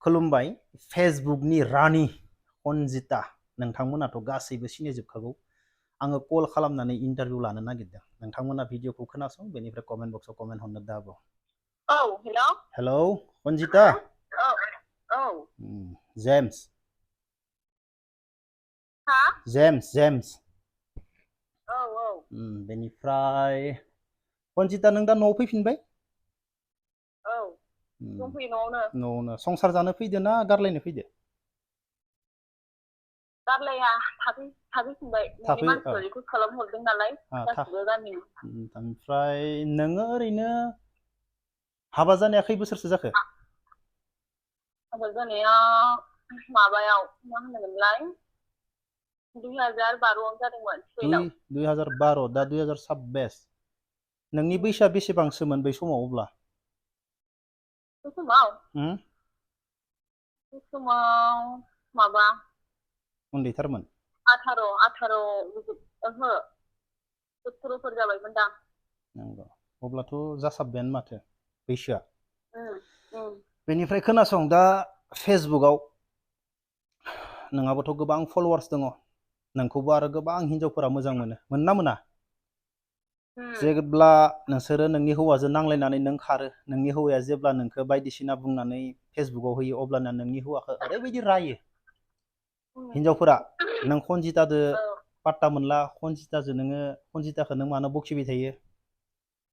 खुलुमबाय फेसबुकनि रानि अन्जिता नोंथांमोनाथ' गासैबो सिनायजोबखागौ आङो कल खालामनानै इन्टारभिउ लानो नागिरदों नोंथांमोना भिडिअखौ खोनासं बेनिफ्राय कमेन्ट बक्सआव कमेन्ट हरनो दाबो हेलौ अन्जिता जेम्स जेम्स बेनिफ्राय अन्जिता नों दा न'आव फैफिनबाय न'आवनो संसार जानो फैदो ना गारलायनो फैदो गारलाया थाफैफिनबाय न'नि मानसिफोर बेखौ खालामहरदों नालाय गासिबो गामिनि ओमफ्राय नोङो ओरैनो हाबा जानाया खै बोसोरसो जाखो हाबा जानाया माबायाव मा होनोमोनलाय 2012 जादोंमोन 2012 दा 2026 नोंनि बैसोआ बेसेबांसोमोन बै समाव अब्ला बे समाव माबा उन्दैथारमोन 18 ओहो 17फोर जाबायमोनदां नंगौ अब्लाथ' जासाबबायानो माथो बैसोआ बेनिफ्राय खोनासं दा फेसबुकआव नोंहाबोथ' गोबां फलोवार्स दङ नोंखौबो आरो गोबां हिनजावफोरा मोजां मोनोना मोना जेब्ला नोंसोरो नोंनि हौवाजों नांलायनानै नों खारो नोंनि हौवाया जेब्ला नोंखौ बायदिसिना बुंनानै फेसबुकआव होयो अब्लाना नोंनि हौवाखौ ओरैबायदि रायो हिनजावफोरा नों खनजितादो पात्ता मोनला खनजिताखौ नों मानो बखिबाय थायो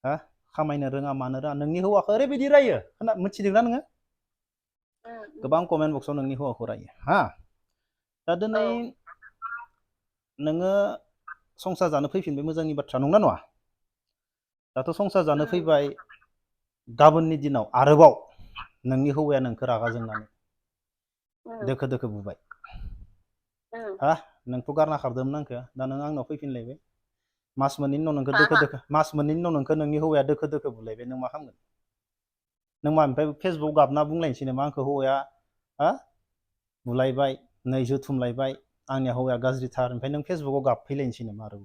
हा खामायनो रोङा मानो रोङा नोंनि हौवाखौ ओरैबायदि रायो मिथिदोंना नोङो गोबां कमेन्ट बक्सआव नोंनि हौवाखौ रायो हा दा दिनै नोङो संसार जानो फैफिनबाय मोजांनि बाथ्रा नंना नङा दाथ' संसार जानो फैबाय गाबोननि दिनाव आरोबाव नोंनि हौवाया नोंखौ रागा जोंनानै दोखो दोखो बुबाय हा नोंथ' गारना खारदोंमोन आंखौ दा नों आंनाव फैफिनलायबाय मास मोननैनि उनाव नोंखौ नोंनि हौवाया दोखो दोखो बुलायबाय नों मा खालामगोन नों मा ओमफ्राय फेसबुकआव गाबना बुंलायनोसै नामा आंखौ हौवाया हा बुलायबाय नै जोथुमलायबाय आंनि हौवाया गाज्रिथार ओमफ्राय नों फेसबुकआव गाबफैलायनोसै नामा आरो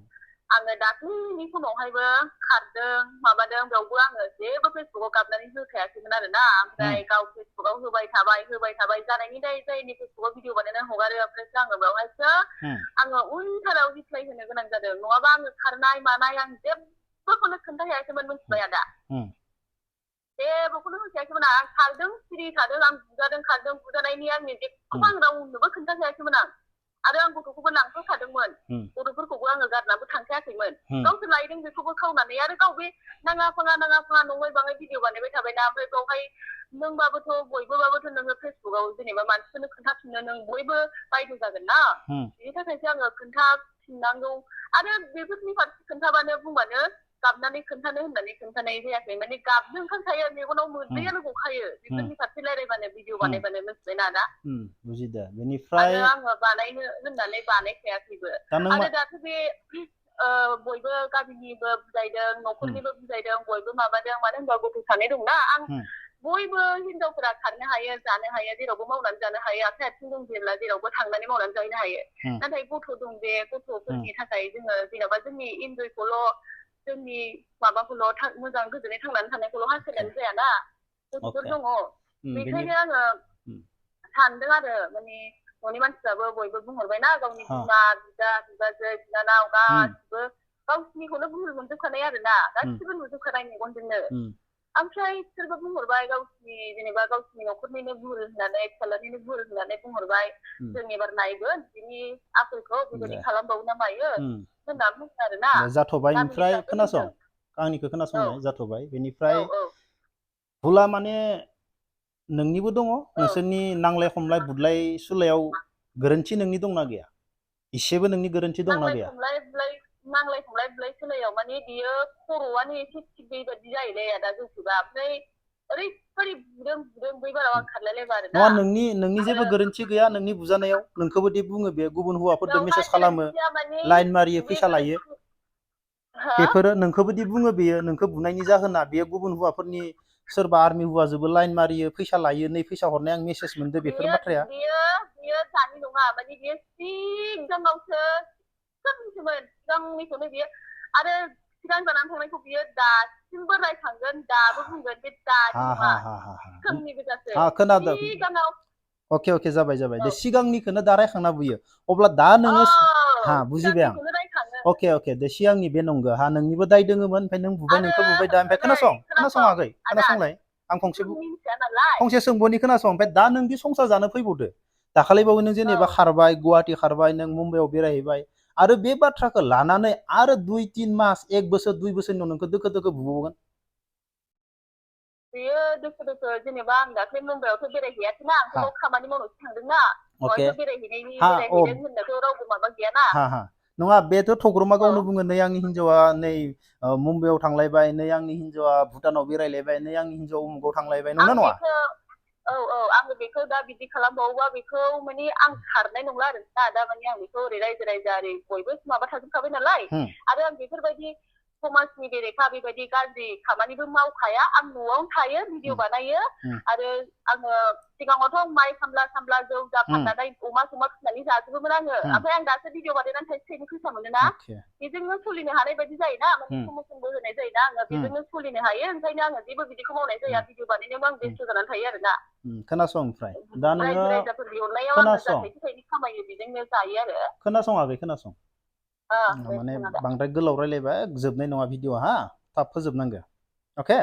आङो दाख्लैनि समावहायबो खारदों माबादों बेयावबो आङो जेबो फेसबुकआव गाबनानै होखायाखैमोन आरोना ओमफ्राय गाव फेसबुकआव होबाय थाबाय जानायनि दाय जायनि फेसबुकआव भिडिअ बानायनानै हगारो ओमफ्रायसो आङो बेवहायसो आङो उनथाराव रिप्लाय होनो गोनां जादों नङाबा आङो खारनाय मानाय आं जेबोखौनो खोन्थाखायाखैमोन मिथिबाय दा जेबोखौनो होखायाखैमोन आं खारदों सिरि थादों आं बुजादों खारदों बुजानायनि आंनि जेबोखौबो आं रावनोबो खोन्थाखायाखैमोन आं आरो आं गथ'खौबो लांफाखादोंमोन गथ'फोरखौबो आङो गारनाबो थांखायाखैमोन गावसोर लायदों बेखौबो खावनानै आरो गाव बे नाङा फाङा नङै बाङै भिडिअ बानायबाय थाबायना ओमफ्राय बेवहाय नोंबाबोथ' बयबोबाबोथ' नोङो फेसबुकआव जेनेबा मानसिफोरनो खोन्थाफिननो नों बयबो बायद' जागोन ना बिनि थाखायसो आङो खोन्थाफिननांगौ आरो बेफोरनि फारसे खोन्थाबानो बुंबानो गाबनानै खोन्थानो होननानै खोन्थानाय जायाखै माने गाबनो ओंखारखायो मेगनाव मोदैयानो गखायो बेफोरनि फारसे रायलायबानो भिडिअ बानायबानो मिथिबायना दा बुजिदो बेनिफ्राय आरो आङो बानायनो होननानै बानायखायाखैबो आरो दाथ' बे बयबो गामिनिबो बुजायदों न'खरनिबो बुजायदों बयबो माबादों मानो होनबा गथ' सानै दंना आं बयबो हिनजावफोरा खारनो हायो जानो हायो जेरावबो मावनानै जानो हायो आखाइ आथिं दं जेब्ला जेरावबो थांनानै मावनानै जाहैनो हायो नाथाय गथ' दं बे गथ'फोरनि थाखाय जोङो जेन'बा जोंनि इन्जयखौल' जोंनि माबाखौल' मोजां गोजोनै थांनानै थानायखौल' हास्थायनानै जायाना गथ'फोर दङ बेखायनो आङो सानदों आरो माने न'नि मानसिफ्राबो बयबो बुंहरबायना गावनि बिमा बिदा बिबाजै बिनानाव गासिबो गावसिनिखौनो भुल मोनजोबखानाय आरोना गासिबो नुजोबखानाय मेगनजोंनो ओमफ्राय सोरबा बुंहरबाय गावसिनि जेनेबा गावसिनि न'खरनिनो भुल होननानै फिसाज्लानिनो भुल होननानै बुंहरबाय जों एबार नायगोन बिनि आखलखौ बेबायदि खालामबावो ना मायो होनना बुङो आरोना जाथ'बाय ओमफ्राय खोनासं आंनिखौ खोनासंनाय जाथ'बाय बेनिफ्राय भुला माने नोंनिबो दङ नोंसोरनि नांलाय खमलाय बुदलाय सुलायाव गोरोन्थि नोंनि दंना गैया इसेबो नोंनि गोरोन्थि दंना गैया नांलाय खमलाय बुलाय सोलायाव माने बियो खर'आनो एसे थिग बेबायदि जाहैलाय आदा जौथुबा ओमफ्राय ओरैबायदि बुदों बै बाराव आं खारलायलायबा आरोना नङा नोंनि जेबो गोरोन्थि गैया नोंनि बुजानायाव नोंखौबो दि बुङो बे गुबुन हौवाफोरजों मेसेज खालामो लाइन मारियो फैसा लायो बेफोरो नोंखौबोदि बुङो बेयो नोंखौ बुनायनि जाहोना बेयो गुबुन हौवाफोरनि सोरबा आर्मि हौवाजोंबो लाइन मारियो फैसा लायो नै फैसा हरनाय आं मेसेज मोनदो बेफोर बाथ्राया बियो दानि नङा माने बियो सिगाङावसो सिगांनिखौनो बियो आरो सिगां जानानै थांनायखौ बियो दासिमबो रायखांगोन दाबो बुंगोन बे दानि नङा सिगांनि गोजासो खोनादों अके अके जाबाय जाबाय दे सिगांनिखौनो दा रायखांना बुयो अब्ला दा नोङो हा बुजिबाय आं अके अके दे सिगांनि बे नंगौ हा नोंनिबो दाय दोङोमोन ओमफ्राय नों बुबाय नोंखौ बुबाय दा ओमफ्राय खोनासङाखै खोनासंलाय आं फंसे सोंबोनि खोनासं ओमफ्राय दा नों दि संसार जानो फैबावदो दाखालिबावै नों जेनेबा खारबाय गुवाहाटि खारबाय नों मुम्बाइआव बेरायहैबाय आरो बे बाथ्राखौ लानानै आरो 2-3 मास 1 बोसोर 2 बोसोरनि उनाव नोंखौ दोखो दोखो बुबावगोन बेयो दोखो दोखो जेनेबा आं दाख्लै मुम्बाइआवथ' बेरायहैयाखैना आंथ' बाव खामानि मावनोसो थांदोंना बेवहायथ' बेरायहैनायनि होननाथ' रावबो माबा गैयाना नङा बेथ' थग्रमा गावनो बुङो नै आंनि हिन्जावा नै मुम्बाइआव थांलायबाय नै आंनि हिन्जावा भुटानाव बेरायलायबाय नै आंनि हिन्जावा उमुगाव थांलायबाय नंना नङा आङो बेखौ दा बिदि खालामबावोबा बेखौ माने आं खारनाय नंला आरो दा माने आं बेखौ ओरै रायजो राजा ओरै बयबो माबा थाजोबखाबाय नालाय आरो आं बेफोरबायदि समाजनि बेरेखा बेबायदि गाज्रि खामानिबो मावखाया आं न'आवनो थायो भिडिअ बानायो आरो आङो सिगाङावथ' माइ सामला जौ जा फाननानै अमा समा फिसिनानै जाजोबोमोन आङो ओमफ्राय आं दासो भिडिअ बानायनानै थाइसे थाइनै फैसा मोनोना बेजोंनो सोलिनो हानाय बायदि जायोना माने प्रम'सनबो होनाय जायोना आङो बेजोंनो सोलिनो हायो ओंखायनो आङो जेबो बिदिखौ मावनाय जाया भिडिअ बानायनायावबो आं बेस्थ' जानानै थायो आरोना खोनासं ओमफ्राय दा नोङो रायजो राजाफोरनि अननायाव आङो जा थाइसे थाइनै खामायो बेजोंनो जायो आरो खोनासङाखै खोनासं माने बांद्राय गोलाव रायलायबा जोबनाय नङा भिडिअ हा थाब फोजोबनांगौ अके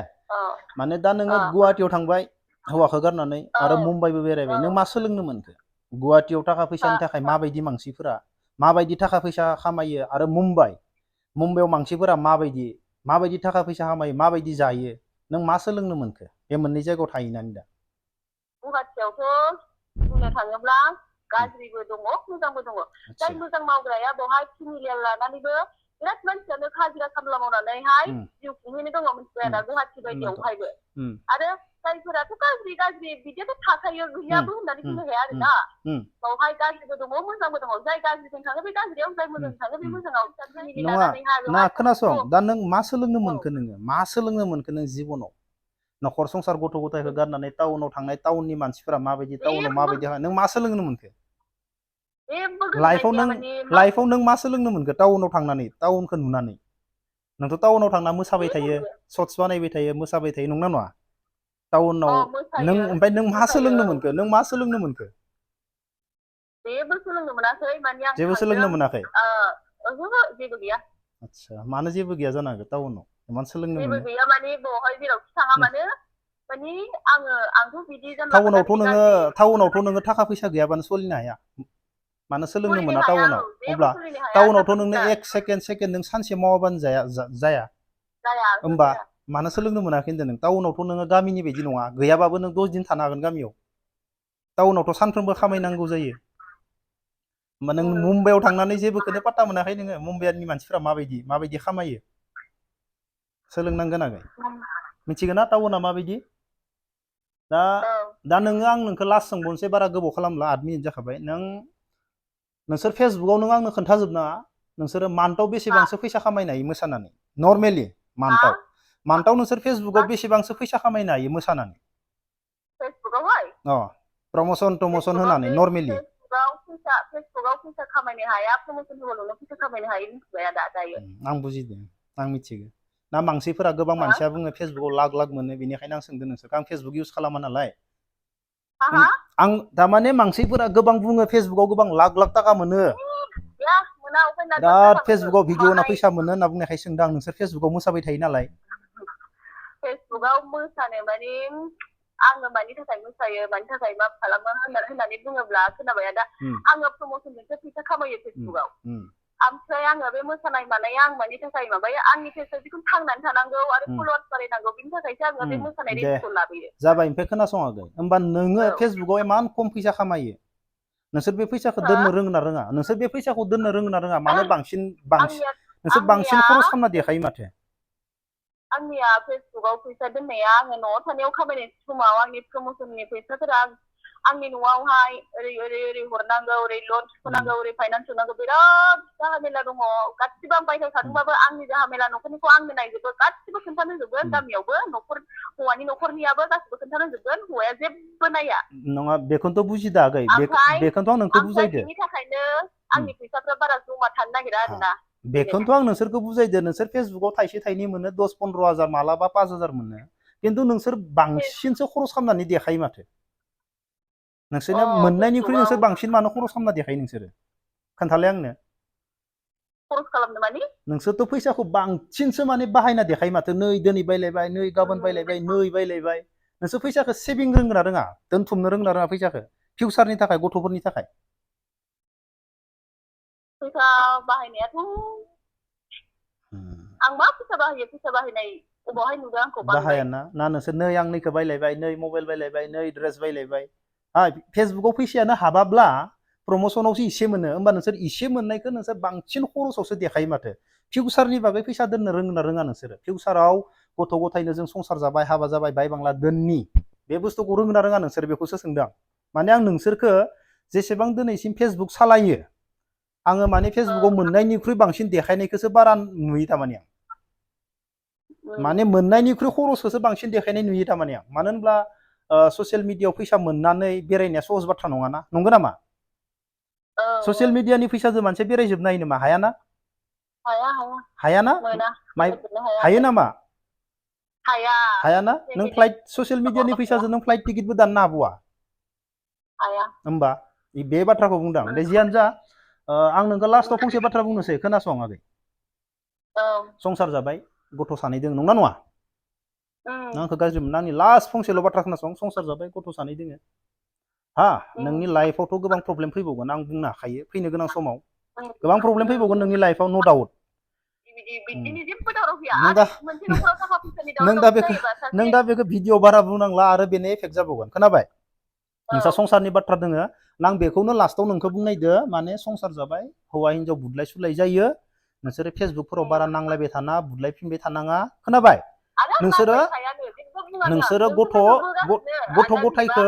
माने दा नोङो गुवाहाटियाव थांबाय हौवाखौ गारनानै आरो मुम्बाइबो बेरायबाय नों मा सोलोंनो मोनखो गुवाहाटियाव थाखा फैसानि थाखाय माबायदि मानसिफोरा माबायदि थाखा फैसा खामायो आरो मुम्बाइआव मानसिफोरा माबायदि थाखा फैसा खामायो माबायदि जायो नों मा सोलोंनो मोनखो बे मोननै जायगायाव थाहैनानै दा गुवाहाटियावथ' बुंनो थाङोब्ला गाज्रिबो दङ मोजांबो दङ जाय मोजां मावग्राया बेवहाय फेमिलियार लानानैबो बिराद मानसियानो हाजिरा खामला मावनानैहाय जिउ खुंहैनो दङ मिथिबाय दा गुवाहाटि बायदियावहायबो आरो जायफोराथ' गाज्रि बिदियाथ' थाखायो गैयाबो होननानै बुंनो हाया आरोना बेवहाय गाज्रिबो दङ मोजांबो दङ जाय गाज्रिजों थाङो बे गाज्रियाव जाय मोजांजों थाङो बे मोजाङाव नङा खोनासं दा नों मा सोलोंनो मोनखो नों जिबनाव न'खर संसार गथ' गथायखौ गारनानै टाउनाव थांनाय टाउननि मानसिफोरा माबायदि टाउनाव माबायदि नों मा सोलोंनो मोनखो लाइफआव नों मा सोलोंनो मोनखो टाउनाव थांनानै टाउनखौ नुनानै नोंथ' टाउनाव थांना मोसाबाय थायो सर्ट्स बानायबाय थायो मोसाबाय थायो नंना नङा टाउनाव नों ओमफ्राय नों मा सोलोंनो मोनखो जेबो सोलोंनो मोनाखै माने आं जेबो सोलोंनो मोनाखै जेबो गैया आच्छा मानो जेबो गैया जानो हागौ टाउनाव इमान सोलोंनो मोनो जेबो गैया माने बेवहाय जेरावखि थाङा मानो माने आंथ' बिदि टाउनावथ' नोङो थाखा फैसा गैयाबानो सोलिनो हाया मानो सोलोंनो मोना टाउनाव अब्ला टाउनावथ' नोंनो एक सेकेन्ड नों सानसे मावाबानो जाया होमबा मानो सोलोंनो मोनाखै होनदों नों टाउनावथ' नोङो गामिनि बायदि नङा गैयाबाबो नों 10 दिन थानो हागोन गामियाव टाउनावथ' सानफ्रोमबो खामायनांगौ जायो होमबा नों मुम्बाइआव थांनानै जेबोखौनो पात्ता मोनाखै नोङो मुम्बाइनि मानसिफ्रा माबायदि खामायो सोलोंनांगोन आगै मिथिगोन ना टाउना माबायदि दा नोङो आं नोंखौ लास्ट सोंबावनोसै बारा गोबाव खालामला 8 मिनिट जाखाबाय नोंसोर फेसबुकाव नों आंनो खोन्थाजोबनाङा नोंसोरो मान्थआव बेसेबांसो फैसा खामायनो हायो मोसानानै नर्मेलि मान्थआव नोंसोर फेसबुकाव बेसेबांसो फैसा खामायनो हायो मोसानानै प्रम'सन होनानै नर्मेलि फेसबुकाव फैसा खामायनो हाया प्रम'सन होबाल'नो फैसा खामायनो हायो मिथिबाय आदा दायो आं बुजिदों आं मिथिगौ ना मानसिफोरा गोबां मानसिया बुङो फेसबुकाव लाख मोनो बेनिखायनो आं सोंदों नोंसोरखौ आं फेसबुक इउज खालामा नालाय आं थारमाने मानसिफोरा गोबां बुङो फेसबुकाव गोबां लाख थाखा मोनो बिराद फेसबुकाव भिडिअ होना फैसा मोनो होनना बुंनायखाय सोंदों आं नोंसोर फेसबुकाव मोसाबाय थायो नालाय फेसबुकाव मोसानो माने आङो मानि थाखाय मोसायो मानि थाखाय मा खालामो होननानै बुङोब्ला खोनाबाय आदा आङो प्रम'सनजोंसो फैसा खामायो फेसबुकाव ओमफ्राय आङो बे मोसानाय मानाया आं मानि थाखाय माबायो आंनि फेसबुक जिखुनु थांनानै थानांगौ आरो फल'वार्स बारायनांगौ बिनि थाखायसो आङो बे मोसानाय रेडिअखौ लाबोयो जाबाय ओमफ्राय खोनासङाखै होमबा नोङो फेसबुकाव इमान खम फैसा खामायो नोंसोर बे फैसाखौ दोननो रोङो ना रोङा मानो नोंसोर बांसिन खरस खालामना देखायो माथो आंनिया फेसबुकाव फैसा दोननाया आङो न'आव थानायाव खामायनाय समाव आंनि प्रम'सननि फैसाफोरा आंनि न'आवहाय ओरै हरनांगौ ओरै लन थिखोनांगौ ओरै फाइनान्स होनांगौ बिराद जाहामेला दङ गासिबो आं बायहेरायाव थादोंबाबो आंनि जाहामेला न'खरनिखौ आंनो नायजोबो गासिबो खोन्थानोजोबगोन गामियावबो हौवानि न'खरनियाबो गासिबो खोन्थानोजोबगोन हौवाया जेबो नाया नङा बेखौनोथ' बुजिदो आगै बेखौनोथ' आं नोंखौ बुजायदो बिनि थाखायनो आंनि फैसाफ्रा बारा जमा थानो नागिरा आरोना बेखौनोथ' आं नोंसोरखौ बुजायदो नोंसोर फेसबुकाव थाइसे थाइनै मोनो 10-15 हाजार मालाबा 5,000 मोनो खिन्थु नोंसोर बांसिनसो खरस खालामनानै देखायो माथो नोंसोरनिया मोननायनिख्रुइ नोंसोर बांसिन मानो खरस खालामना देखायो नोंसोरो खोन्थालाय आंनो खरस खालामनो माने नोंसोरथ' फैसाखौ बांसिनसो माने बाहायना देखायो माथो नै दिनै बायलायबाय नै गाबोन बायलायबाय नै बायलायबाय नोंसोर फैसाखौ सेभिं रोंगोना रोङा दोनथुमनो रोंगोना रोङा फैसाखौ फिउचारनि थाखाय गथ'फोरनि थाखाय फैसा बाहायनायाथ' आं मा फैसा बाहायो फैसा बाहायनाय अबावहाय नुदों आंखौ बाहायाना ना नोंसोर नै आं नैखौ बायलायबाय नै मबाइल बायलायबाय नै ड्रेस बायलायबाय हा फेसबुकाव फैसायानो हाबाब्ला प्रमोसनावसो इसे मोनो होमबा नोंसोर इसे मोननायखौ नोंसोर बांसिन खरसावसो देखायो माथो फिउचारनि बागै फैसा दोननो रोंगोना रोङा नोंसोरो फिउचाराव गथ' गथायनो जों संसार जाबाय हाबा जाबाय बाय बांला दोननि बे बुस्थुखौ रोंगोना रोङा नोंसोर बेखौसो सोंदों आं माने आं नोंसोरखो जेसेबां दिनैसिम फेसबुक सालायो आङो माने फेसबुकाव मोननायनिख्रुइ बांसिन देखायनायखौसो बारा नुयो थारमाने आं माने मोननायनिख्रुइ खरसखौसो बांसिन देखायनाय नुयो थारमाने आं मानो होनब्ला ससियेल मिडियायाव फैसा मोननानै बेरायनाया सहज बाथ्रा नङाना नंगौ नामा ससियेल मिडियानि फैसाजों मानसिया बेरायजोबनो हायो नामा हायाना हायाना हायो नामा हायाना नों फ्लाइट ससियेल मिडियानि फैसाजों नों फ्लाइट टिकेटबो दाननो हाबावा होमबा बे बाथ्राखौ बुंदों दे जियानो जा आं नोंखौ लास्टआव फंसे बाथ्रा बुंनोसै खोनासं आगै संसार जाबाय गथ' सानै दोङो नंना नङा आंखौ गाज्रि मोना आंनि लास्ट फंसेल' बाथ्रा खोनासं संसार जाबाय गथ' सानै दोङो हा नोंनि लाइफआवथ' गोबां प्रब्लेम फैबावगोन आं बुंनो हाखायो फैनो गोनां समाव गोबां प्रब्लेम फैबावगोन नोंनि लाइफआव नो डाउट नों दा बेखौ भिडिअ बारा बुंनांला आरो बेनो एफेक्ट जाबावगोन खोनाबाय नोंसा संसारनि बाथ्रा दोङो आं बेखौनो लास्टआव नोंखौ बुंनायदो माने संसार जाबाय हौवा हिनजाव बुदलाय सुलाय जायो नोंसोरो फेसबुकफोराव बारा नांलायबाय थाना बुदलायफिनबाय थानाङा खोनाबाय नोंसोरो गथ' गथायखौ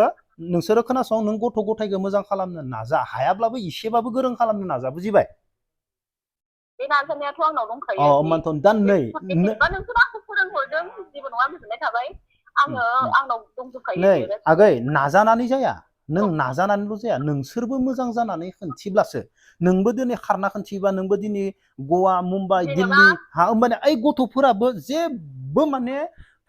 नोंसोरो खोनासं नों गथ' गथायखौ मोजां खालामनो नाजा हायाब्लाबो इसेबाबो गोरों खालामनो नाजा बुजिबाय बे नाजानायाथ' आंनाव दंखायो होमबाथ' दा नै नोंसोर आंखौ फोरोंहरदों जेबो नङा गोजोननाय थाबाय आंनाव दंजोबखायो नै आगै नाजानानै जाया नों नाजानानैल' जाया नोंसोरबो मोजां जानानै खिन्थिब्लासो नोंबो दिनै खारना खिन्थिबा नोंबो दिनै गवा मुम्बाइ दिल्ली हा होमबानिया ओइ गथ'फोराबो जेबो माने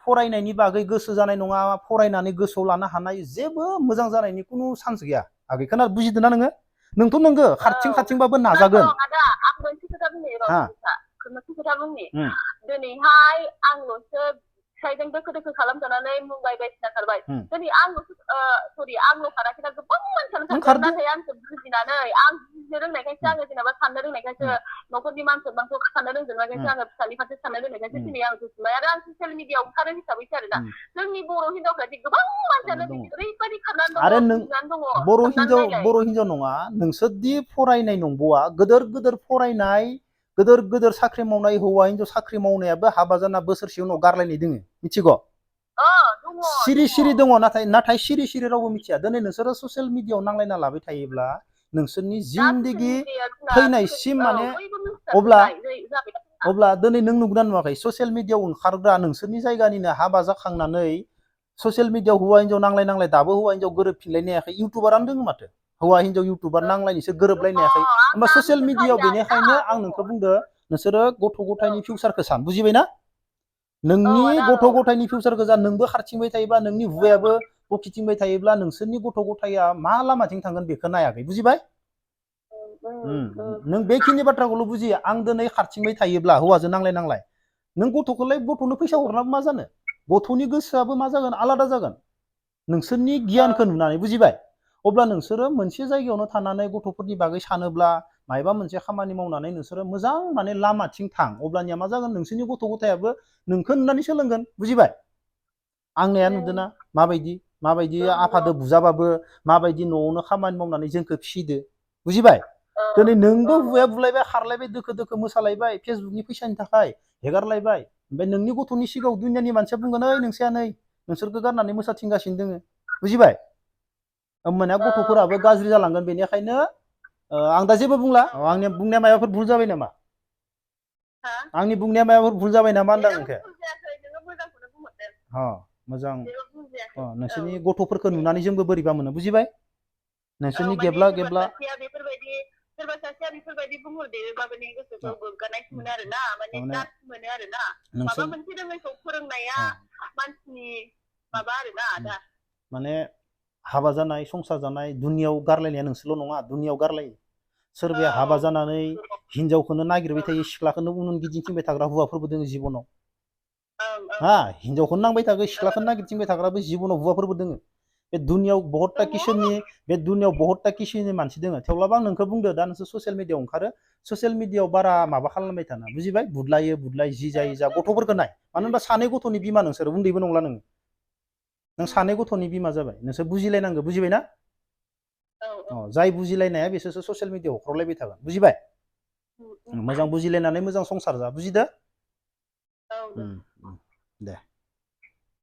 फरायनायनि बागै गोसो जानाय नङा फरायनानै गोसोआव लानो हानाय जेबो मोजां जानायनि खुनु चान्स गैया आगै खोना बुजिदों ना नोङो नोंथ' नोंगो खारथिंबाबो नाजागोन आं मोनसे खोथा बुंनि मोनसे खोथा बुंनि दिनैहाय आंल'सो फिसायजों दोखो दोखो खालामजानानै मुम्बाइ बायदिसिना खारबाय दिनै आंल'सो आंल' खाराखैना गोबां मानसियानो खारदों नाथाय आंसो बुजिनानै आं बुजिनो रोंनायखायसो आङो जेनेबा साननो रोंनायखायसो न'खरनि मान सनमानखौ साननो रोंजोबनायखायसो आङो फिसानि फारसे साननो रोंनायखायसो दिनै आं जुजिबाय आरो आं ससियेल मिडियाआव ओंखारो हिसाबैसो आरोना जोंनि बर' हिनजावफ्रादि गोबां मानसियानो ओरैबायदि खारनानै दङ बुजिनानै दङ बर' हिनजाव नङा नोंसोरदि फरायनाय नंबावा गोदोर गोदोर फरायनाय गोदोर गोदोर साख्रि मावनाय हौवा हिनजाव साख्रि मावनायाबो हाबा जाना बोसोरसे उनाव गारलायनाय दोङो मिथिगौ सिरि सिरि दङ नाथाय सिरि सिरि रावबो मिथिया दिनै नोंसोरो ससियेल मिडियाआव नांलायना लाबाय थायोब्ला नोंसोरनि जिन्दगि थैनायसिम माने अब्ला दिनै नों नुगोना नुवाखै ससियेल मिडियाआव ओंखारग्रा नोंसोरनि जायगानिनो हाबा जाखांनानै ससियेल मिडियाआव हौवा हिनजाव नांलाय दाबो हौवा हिनजाव गोरोबफिनलायनो हायाखै इउटुबारानो दङ माथो हौवा हिनजाव इउटुबार नांलायनोसो गोरोबलायनो हायाखै होमबा ससियेल मिडियाआव बेनिखायनो आं नोंखौ बुंदो नोंसोरो गथ' गथायनि फिउचारखौ सान बुजिबायना नोंनि गथ' गथायनि फिउचारखौ जा नोंबो खारथिंबाय थायोबा नोंनि हुवायाबो बखिथिंबाय थायोब्ला नोंसोरनि गथ' गथाया मा लामाथिं थांगोन बेखौ नायाखै बुजिबाय नों बेखिनि बाथ्राखौल' बुजियो आं दिनै खारथिंबाय थायोब्ला हौवाजों नांलाय नों गथ'खौलाय गथ'नो फैसा हरनाबो मा जानो गथ'नि गोसोआबो मा जागोन आलादा जागोन नोंसोरनि गियानखौ नुनानै बुजिबाय अब्ला नोंसोरो मोनसे जायगायावनो थानानै गथ'फोरनि बागै सानोब्ला मायबा मोनसे खामानि मावनानै नोंसोरो मोजां माने लामाथिं थां अब्लानिया मा जागोन नोंसोरनि गथ' गथायाबो नोंखौ नुनानै सोलोंगोन बुजिबाय आंनिया नुदोंना माबायदि आफादो बुजाबाबो माबायदि न'आवनो खामानि मावनानै जोंखौ फिसिदो बुजिबाय दिनै नोंबो हुवाया बुलायबाय खारलायबाय दोखो दोखो मोसालायबाय फेसबुकनि फैसानि थाखाय हेगारलायबाय ओमफ्राय नोंनि गथ'नि सिगाङाव दुनियानि मानसिया बुंगोन ओइ नोंसाया नै नोंसोरखौ गारनानै मोसाथिंगासिनो दोङो बुजिबाय होमबानिया गथ'फोराबो गाज्रि जालांगोन बेनिखायनो आं दा जेबो बुंला आंनि बुंनाया माबाफोर भुल जाबाय नामा आंनि बुंनाया माबाफोर भुल जाबाय नामा होनदां नोंखौ मोजां नोंसोरनि गथ'फोरखौ नुनानै जोंबो बोरैबा मोनो बुजिबाय नोंसोरनि गेब्ला सोरबा सासेया बेफोरबायदि बुंहरदेरोबा माने गोसोखौ गोग्गानायसो मोनो आरोना माने जास मोनो आरोना माबा मोनसे रोङैखौ फोरोंनाया मानसिनि माबा आरोना दा माने हाबा जानाय संसार जानाय दुनियाव गारलायनाया नोंसोरल' नङा दुनियाव गारलायो सोरबाया हाबा जानानै हिनजावखौनो नागिरबाय थायो सिख्लाखौनो उन उन गिदिंथिंबाय थाग्रा हौवाफोरबो दोङो जिबनाव हा हिनजावखौनो नांबाय थागो सिख्लाखौनो नागिरथिंबाय थाग्राबो जिबनाव हौवाफोरबो दोङो बे दुनियाव बहुतता किसुमनि मानसि दोङो थेवब्लाबो आं नोंखौ बुंदो दा नोंसोर ससियेल मिडियायाव ओंखारो ससियेल मिडियायाव बारा माबा खालामबाय थाना बुजिबाय बुदलाय जि जायो जा गथ'फोरखौ नाय मानो होनबा सानै गथ'नि बिमा नोंसोर उन्दैबो नंला नों सानै गथ'नि बिमा जाबाय नोंसोर बुजिलायनांगौ बुजिबायना जाय बुजिलायनाया बिसोरसो ससियेल मिडियायाव हख्रावलायबाय थागोन बुजिबाय मोजां बुजिलायनानै मोजां संसार जा बुजिदो दे